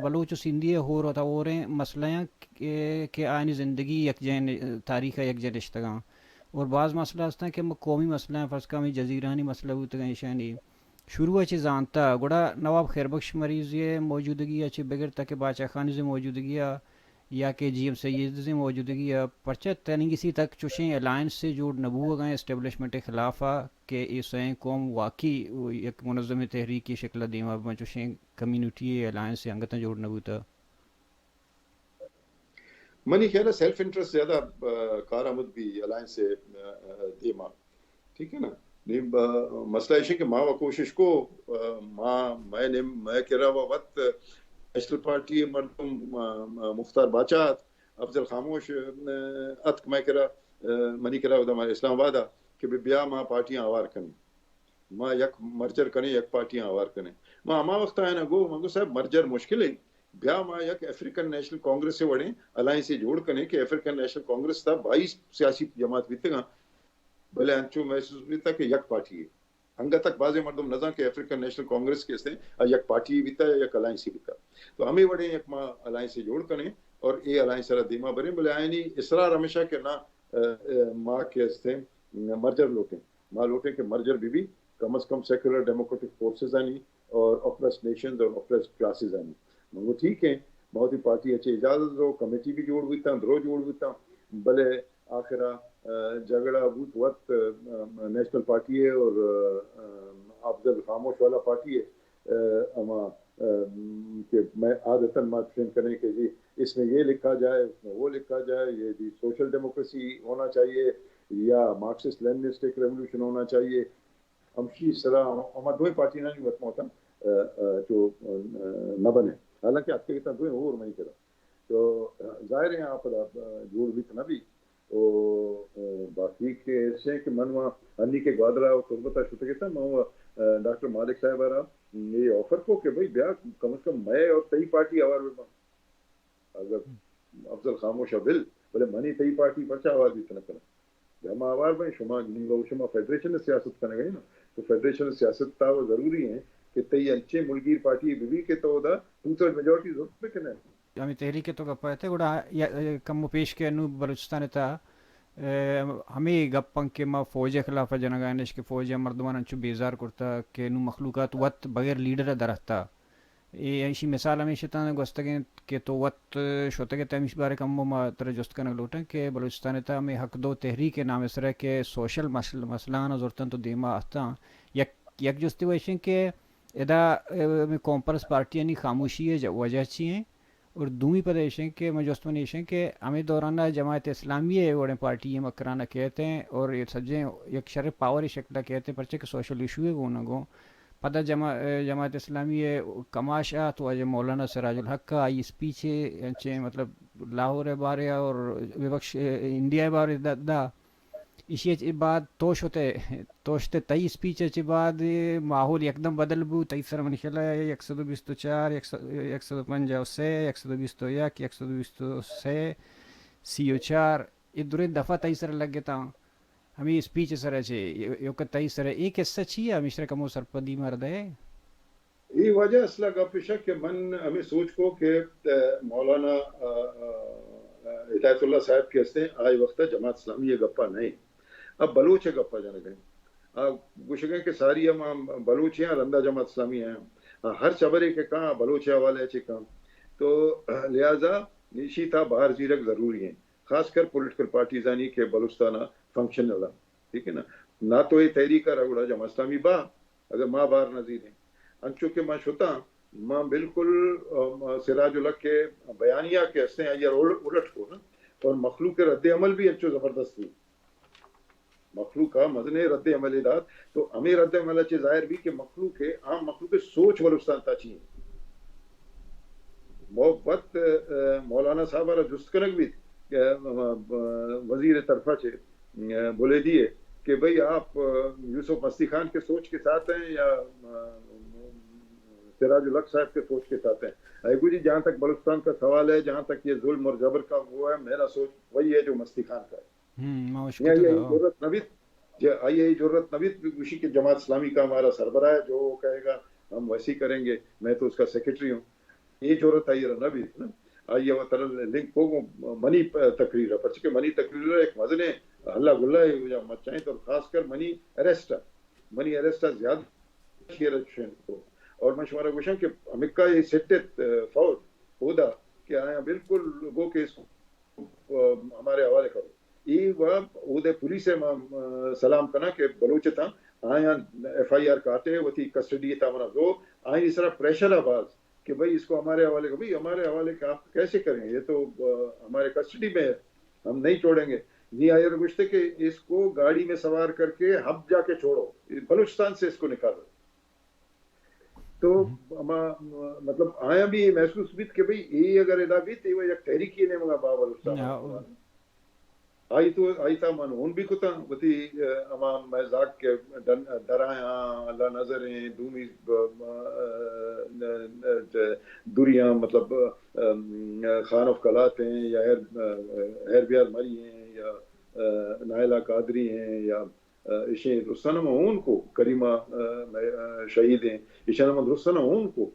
بلوچ و سندھی ء ہور وتا ہوریں مسئلہ آں کہ، کہ آیانی زندگی یک جین، تاریخ ء یک جین نشتگاں۔ اور باز مسئلہ استاں کہ ہم قومی مسئلہ آں، فرض کن ہمے جزیرانی مسئلہ بوتگاں ایشانی۔ شروع ء چہ زانتا، گڑا نواب خیر بخش مریضی ء موجودگی ء چہ بگر تاکہ باچا خان ء موجودگی ء یا کہ جی ایم سید ء موجودگی ء پرچہ تنیگسی تک چوشیں الائنس جوڑ نہ بوگاں اسٹیبلشمنٹ ء خلاف ء کہ اے سئیں قوم واقعی یک منظم تحریکی شکل ء دیما بباں، چوشیں کمیونٹی ء الائنس انگتاں جوڑ نہ بوتہ۔ منی خیال ء سیلف انٹرسٹ زیادہ، آ، کارآمد بی الائنس ء، آ، آ، دیما۔ ٹھیک ہے نا؟ نی ب-، مسئلہ ایش ہے کہ ما و کوشش کو، آ، ما، مئے نیم، مئے کرا و وت نیشنل پارٹی مردم، آ، آ، مختار باچا ات، افضل خاموش، آ، اتک مئے کرا، آ، منی کرا و دما اسلام آباد ء کہ بیا ما پارٹیاں آوار کنیں۔ ما یک مرجر کنیں، یک پارٹیاں آوار کنیں۔ ما ہما وقت آئینا گو، من گو صاحب مرجر مشکل ہے، بیا ما یک افریقن نیشنل کانگریس سے وڑیں الائنس جوڑ کنیں کہ افریقن نیشنل کانگریس تا بائیس سیاسی جماعت بیتگاں، بلے انچو محسوس بیتا کہ یک پارٹی ہے۔ انگت تک بعضے مردم نزان کہ افریقن نیشنل کانگریس کہ استیں، آ یک پارٹی بیتا یا یک الائنس بیتا۔ تو ہمیں وڑیں یک ما الائنس جوڑ کنیں اور اے الائنس را دیما بریں، بلے آئینی اصرار ہمیشہ کہ نہ، آ، آ، ما کہ استیں مرجر لوٹیں۔ ما لوٹیں کہ مرجر بی بی، کم از کم سیکولر ڈیموکریٹک فورسز آنی اور اپریسڈ نیشنز اور اپریسڈ کلاسز آنی۔ من گو ٹھیک ہے، ما وتی پارٹی اچھے اجازت دو، کمیٹی بھی جوڑ بیتا، درو جوڑ بیتا، بلے آخرا، آ، جھگڑا بوت وت، آ، نیشنل پارٹی ہے اور، آ، آ، افضل خاموش والا پارٹی ہے، آ، ہما، آ، کہ میں عادتاً ما چین کریں کہ جی اس میں یہ لکھا جائے، اس میں وہ لکھا جائے، یہ بھی سوشل ڈیموکریسی ہونا چاہیے یا مارکسسٹ لیننسٹ ایک ریولوشن ہونا چاہیے۔ ہمشی سرا ہما دوئیں پارٹی نہ وت موتن، آ، آ، چو، آ، نہ بنے۔ حالانکہ اتکگتاں دوئیں اور منی کرا۔ تو، آ، ظاہر ہے آپ دا، آ، جوڑ بیت نہ بی۔ او، آ، باقی کہ ایسے کہ من وہاں انی کے گوادر آ تربت آ شتگتاں، من وہاں، آ، ڈاکٹر مالک صاحب آ را یہ آفر کو کہ بھئی بیا کم از کم میں اور تئی پارٹی آوار بباں۔ اگر افضل خاموش ء بل، بلے منی تئی پارٹی پرچا آوار بیت نہ کناں؟ بیا ما آوار بئیں، شما نیم گو شما فیڈریشن ء سیاست کنگ ء نا، تو فیڈریشن ء سیاست تا وہ ضروری ہیں کہ تئی انچیں ملگیر پارٹی بہ بی کہ تو دا ٹو تھرڈ میجورٹی ضرور بہ کنئے۔ ہمے تحریک ء تو گپ ء ات گڑا یا، کم و پیش کہ انو بلوچستان ء تھا، اے، ہمے گپ انت کہ ما فوج ء خلاف ء جنگ ء انش کہ فوج ء مردمان انچو بیزار کرتا کہ انو مخلوقات وت بغیر لیڈر ء در اتھا۔ اے ایشی مثال ہمیش اتاں گوستگیں کہ تو وت شتگ ات، ہمیش بارے کمو ما ترا جست کنگ لوٹاں کہ بلوچستان ءِ تہا ہمے حق دو تحریک ءِ نام ءِ سرا کہ سوشل مسل-، مسئلہ آناں زرتاں تو دیما آتاں۔ یک، یک جستے و ایشیں کہ ادا، اے، ہمے قوم پرست پارٹیانی خاموشی ءِ ج-، وجہ چی ایں؟ اور دومی پدا ایشیں کہ من جست من ایشیں کہ ہمے دوران ءَ جماعت اسلامی ءِ وڑیں پارٹی اے مکران ءَ کیت ایں اور اے سجیں یک شر پاور شکل ءَ کیت ایں، پرچہ کہ سوشل ایشو ءِ گون گون پدا جما-، جماعت اسلامی ءِ کماش ءَ تو واجہ مولانا سراج الحق ءَ آئی اسپیچ ءَ انچیں مطلب لاہور ءِ بارے ءَ اور ببخش انڈیا ءِ بارے ءَ دا، دا ایشی ءَ چہ بعد تو شت ئے، تو شت ئے تئی اسپیچ ءَ چہ بعد ماحول یکدم بدل بو، تئی سر من خیال ءَ یک سد و بیست و چار، یک سد، یک سد و پنجاہ و سے، یک سد و بیست و یک، یک سد و بیست و سے، سی و چار، اے دریں دفعہ تئی سر ءَ لگتاں۔ ہمے اسپیچ ءِ سر ءَ چہ ایوک ءَ تئی سر ءَ اے قصہ چی ءَ؟ ہمیشرا کمو سرپدی مار دئے۔ اے واجہ اصل ءَ گپ ایش کہ من ہمے سوچ کو کہ، ا، مولانا، ا، ا، ہدایت اللہ صاحب کہ ہستیں، آئی وقت ءَ جماعت اسلامی ءِ گپا نہ ایں، اب بلوچ ءِ گپا جنگ ءَ ایں۔ آ گوشگ ءَ ایں کہ ساری ہم، ہم بلوچ ایں، رندا جماعت اسلامی ایں۔ آ ہر چبرے کہ کاں بلوچ ءِ حوالے ءَ چہ کاں۔ تو لہذا ایشی تھا باہر زیرگ ضروری ایں، خاص کر پولیٹیکل پارٹیزانی کہ بلوچستان ءَ فنکشنل ایں۔ ٹھیک ہے نا؟ نہ تو اے تحریک ءَ را گڑا جماعت اسلامی با، اگر ما بار نہ زیریں۔ انچو کہ ما شتاں، ما بالکل، ام، سراج الحق ءِ بیانیہ کہ ہستیں، آئی ءَ را الٹ، الٹ کو نا، اور مخلوق ءِ رد عمل بھی انچو زبردست بو۔ مخلوق ءَ مزنیں رد عملے دات، تو ہمے رد عمل ءَ چہ ظاہر بی کہ مخلوق ءِ، عام مخلوق ءِ سوچ بلوچستان تھا چی ایں۔ مو-، وت، ا، مولانا صاحب ءَ را جست کنگ بیت کہ، ا، ا، وزیر ءِ طرفا چہ، ا، بلیدی ءِ کہ بھئی آپ، ا، یوسف مستی خان کے سوچ کے ساتھ ہیں یا، ا، سراج الحق صاحب کے سوچ کے ساتھ ہیں؟ اے گو جی، جہاں تک بلوچستان کا سوال ہے، جہاں تک یہ ظلم اور جبر کا وہ ہے، میرا سوچ وہی ہے جو مستی خان کا ہے۔ ہم، ما اشکتگ، آئی ءَ اے ہو۔ جرأت نہ بیت، جے آئی ءَ اے جرأت نہ بیت، گوشی کہ جماعت اسلامی کا ہمارا سربراہ ہے، جو وہ کہے گا، ہم ویسے ہی کریں گے، میں تو اس کا سیکرٹری ہوں۔ اے جرأت آئی ءَ را نہ بیت نا۔ آئی ءَ وترا لنک کو گوں منی پ-، تقریر ءَ، پرچہ کہ منی تقریر ءَ یک مزنیں ہلہ گلہ ءِ وجہ مچائیں، تو خاص کر منی اریسٹ ءَ، منی اریسٹ ءَ زیادہ شیئر چین کو۔ اور من شمارا گوشاں کہ امریکہ ءِ سیٹ ءِ فوج اودا کہ آیاں بالکل گو کہ اس کو، ا، ہمارے حوالے کرو۔ اے و اودے پولیس ءَ ما، ا، سلام کناں کہ بلوچ اتاں، آیاں ایف آئی آر کاٹے، وتی کسٹڈی ءِ تہا منا دو، آئی سرا پریشر ءَ باز کہ بھئی اس کو ہمارے حوالے کرو۔ بھئی ہمارے حوالے کا آپ کیسے کریں؟ یہ تو، ا، ہمارے کسٹڈی میں ہے، ہم نہیں چھوڑیں گے۔ نی آئی ءَ را گوشتے کہ اس کو گاڑی میں سوار کر کے حب جا کے چھوڑو، بلوچستان سے اس کو نکالو۔ تو ہما، مطلب، آیاں بھی اے محسوس بیت کہ بھئی، اے اگر ادا بیت، اے یک تحریکی نیمگا با بلوچستان۔ آئی تو، آئی تا من ہون بھی کتاں، وتی، ا، ہما مئے زاگ کہ ڈن-، درایاں، اللہ نظر ہیں، دومی، ب-، م-، ن-، ن-، ج-، دوریاں، مطلب، ام، خان آف قلات ہیں، یا ہیر، ا، ہیر بیار مری ہیں، یا، ا، نائلہ قادری ہیں، یا ا، ایشیں درستاں من ہون کو، کریمہ، ا، مئے، ا، شہید ہیں، ایشاں من درستاں ہون کو،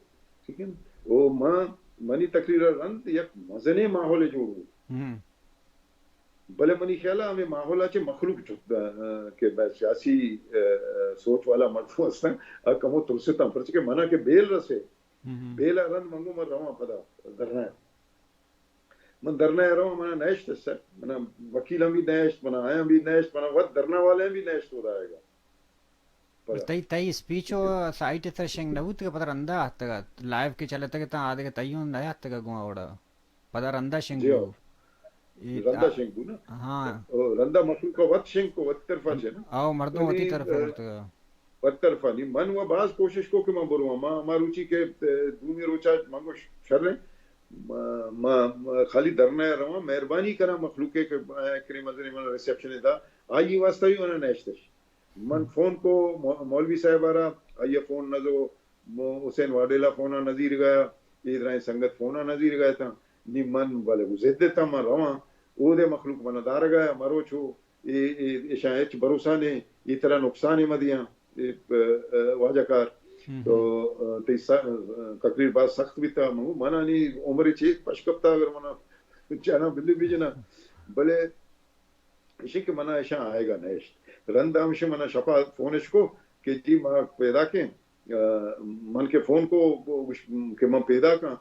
ٹھیک ہے نا؟ او من، منی تقریر ءَ رند یک مزنیں ماحول جوڑ بو۔ ہم۔ بلے منی خیال ءَ ہمیں ماحول ءَ چہ مخلوق جت، ا، کہ بس سیاسی، ا، ا، سوچ والا مردم ہستن، ا، کمو ترستاں، پرچہ کہ منا کہ بیل رسے، ہم، ہم۔ بیل ءَ رند من گو من رواں پدا دھرنا ءَ۔ من دھرنا ءَ رواں، منا نہ اشت سر، منا وکیلاں بھی نہ اشت، منا آیاں بھی نہ اشت، منا وت دھرنا والے بھی نہ اشت، خدا آئے گا۔ پدا۔ تئی، تئی اسپیچ و سائٹ ءِ سر شنگ نہ بوتگ، پدا رندا آتگ، لائیو کہ چلتگ تاں آدگہ تئی ہوں نہ آتگ گوں اوڑا۔ پدا رندا شنگ جی ہو۔ بو۔ اے رندا آ-، شنگ بو نا۔ ہاں۔ او، رندا مخلوق وت شنگ کو، وت طرفا چے نا۔ آو، مردم وتی، وتی طرفا، اے، کرتگ۔ وت طرفا نی۔ من و باز کوشش کو کہ من برواں۔ ما، ما روچی کہ، اے، دومی روچا من گو شر ایں۔ ما، ما، ما خالی دھرنا ءَ رواں، مہربانی کناں مخلوق ءَ کہ آیاں کریم حضرت من ریسپشن ءَ دا، آئی واسطہ بھی منا نہ اشتش۔ من فون کو مو-، مولوی صاحب ءَ را، آئی ءَ فون نہ زو، مو-، حسین واڈیلا فون ءَ نہ زیرگایا، اے درائیں سنگت فون ءَ نہ زیرگایا تاں، نی من بلے ضد اتاں، من رواں، اودے مخلوق منا دارگایا، مروچو، اے، اے، ایشاں ہچ بھروسہ نے، اے ترا نقصانے مہ دیاں، اے، پ-، ا، واجہ کار۔ ہم، تو، ہم۔ ا، تئی س-، ا، تقریر باز سخت بیتا۔ من گو، منا نی عمر چیز پش کپتا، اگر منا جانا بلی بھی جنا۔ بلے ایشی کہ منا ایشاں آئیگا نہ اشت۔ رند ہمشی منا شپا فون اش کو کہ جی ما پیدا کیں، من کہ فون کو کہ من پیداک آں،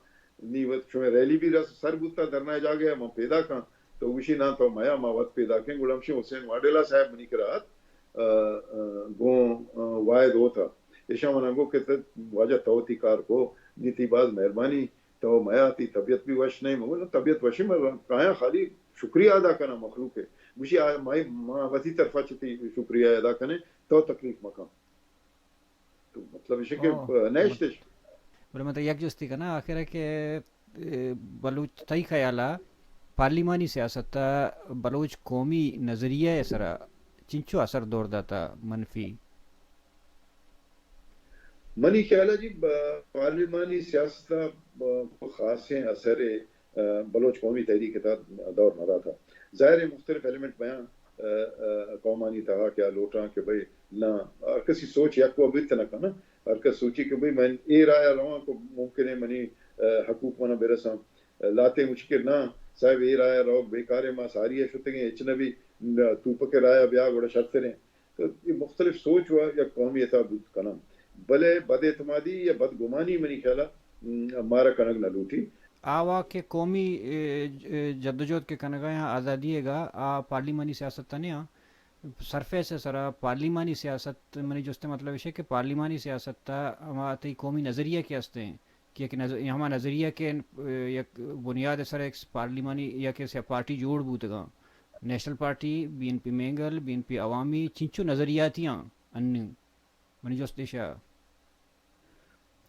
نی وت شمئے ریلی بھی رس سر بوتا، دھرنا جاگہ من پیداک آں۔ تو گوشی نا تو میا، ما وت پیداک ایں۔ گڑا ہمشی حسین واڈیلا صاحب منی کرا ات، گوں واحد ہوتا، ایشاں منا گو کہ واجہ تو تی کار کو، نی تی باز مہربانی، تو میا، تی طبیعت بھی وش نہیں۔ مگو طبیعت وش ہے، من کایاں خالی شکریہ ادا کنا مخلوق ہے۔ گوشی ما وتی طرفا چتی شکریہ ادا کنے، تو تکلیف مکن۔ تو مطلب ایشی کہ نیشتش۔ بلے من یک جستی کنا آخر ہے کہ بلوچ تئی خیالا پارلیمانی سیاست بلوچ قومی نظریہ سرا چنچو اثر دور داتا؟ منفی؟ منی خیال ہے جی، پارلیمانی سیاست خاصیں اثر بلوچ قومی تحریک تا دور نہ داتا۔ ظاہر ہے مختلف ایلیمنٹ بیاں قومانی تہا کہ آ لوٹاں کہ بھئی نہ، ہر کسی سوچ یک و بیت نہ کنا، ہر کس سوچی کہ بھئی من اے رایا رواں کو ممکن ہے منی حقوق منا برساں۔ لاتے مچ کہ نہ صاحب، اے رایا روگ بیکاریں، ما ساری شتگیں، ہچ نہ بی، توپک رایا بیا گڑا شرتریں۔ تو اے مختلف سوچ و یک قومی اتا بوت کنن، بلے بد اعتمادی یا بد گمانی منی خیالا مارا کنگ نہ لوٹی۔ آوا کہ قومی جدوجہد کہ کنگا یا آزادی گا آ پارلیمانی سیاست تنے آ سرفیس سرا پارلیمانی سیاست، منی جست مطلب ایشے کہ پارلیمانی سیاست تا ہما تئی قومی نظریہ کہ ہستیں کہ یک نظ-، ہما نظریہ کہ یک بنیاد سر ایک پارلیمانی یا کہ سیا پارٹی جوڑ بوتگاں، national party, B N P Mengal, B N P Awami, چنچو نظریاتیاں انو منی جست ایشا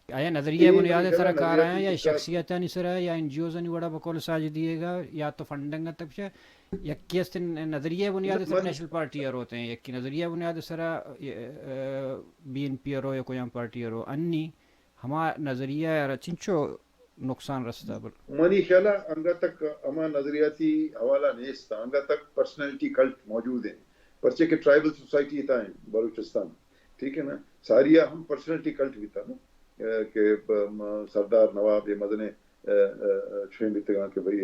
آیا نظریہ بنیاد سرا کار آیا یا شخصیتانی سرا یا این جی اوزانی وڑا بقول ساجدی گا یا تو فنڈنگ تک یکی است نظریہ بنیاد سرا نیشنل پارٹی روتے ہیں، یکی نظریہ بنیاد سرا بی این پی رو یا کوئی پارٹی رو انی ہما نظریہ را چنچو نقصان رستا؟ بل منی خیال انگا تک ہما نظریاتی حوالہ نیست، انگا تک پرسنالٹی کلٹ موجود ہیں، پرچے کہ ٹرائبل سوسائٹی تا ہیں بلوچستان، ٹھیک ہے نا، ساریا ہم پرسنالٹی کلٹ بیتا نا کہ سردار نواب یہ مزنے چویں بیتگاں کہ بھئی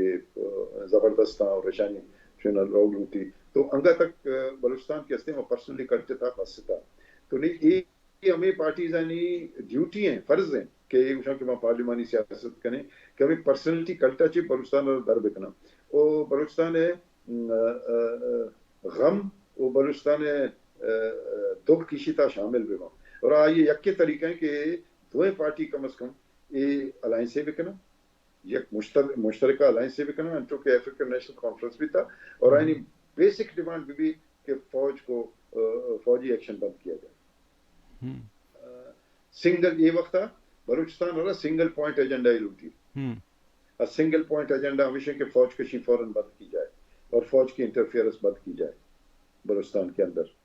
زبردست اور رشانی چویں لوگ لوٹی۔ تو انگا تک بلوچستان کے ہستے میں پرسنالٹی کلٹ تا بس تا۔ تو نہیں، یہ ہمیں پارٹیزانی ڈیوٹی ہیں، فرض ہیں کہ یہ گوشاں کہ ما پارلیمانی سیاست کنیں کہ ہمیں پرسنالٹی کلٹا چی بلوچستان در بکنا۔ او بلوچستان ہے غم و بلوچستان ء دکھ ایشی تا شامل بہ باں۔ اور آئی یکے طریقہ ہے کہ دوئیں پارٹی کم از کم اے الائنس بکنن، یک مشتر-، مشترکہ الائنس بکنن، انچو کہ افریقن نیشنل کانفرنس بھی تھا، اور آئینی بیسک ڈیمانڈ بھی، بھی کہ فوج کو، آ، فوجی ایکشن بند کیا جائے۔ سنگل، یہ وقت بلوچستان را سنگل پوائنٹ ایجنڈا ہی لوٹی۔ اور سنگل پوائنٹ ایجنڈا ہمیشہ کہ فوج کشی فوراً بند کی جائے اور فوج کی انٹرفیئرنس بند کی جائے بلوچستان کے اندر۔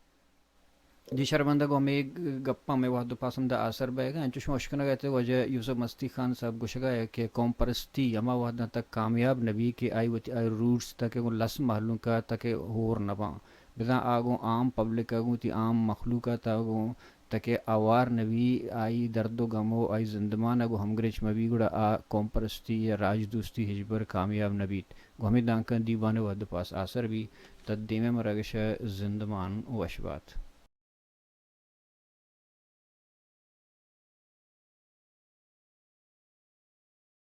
جی شرمندہ گو ہمیں گپاں میں وحد و پاسم دا آسر بئے گا، انچو شما اشکنگ ء واجہ یوسف مستی خان صاحب گوشگا ہے کہ قوم پرستی ہما وحداں تک کامیاب نبی کہ آئی وتی آئی روٹس تک گوں لس مہلوک تک ہور نباں۔ بزاں آ گوں عام پبلک ء گوں وتی عام مخلوق ء تا گوں تکہ آوار نہ بی، آئی درد و غم و آئی زندمان ء گوں ہمگرنچ مہ بی، گڑا آ قوم پرستی یا راج دوستی ہچبر کامیاب نہ بیت۔ گوں ہمے دانکاں دیوان ء وھد ء پاس آسر بی، تہ دیمے مراگش ء زندمان وش بات۔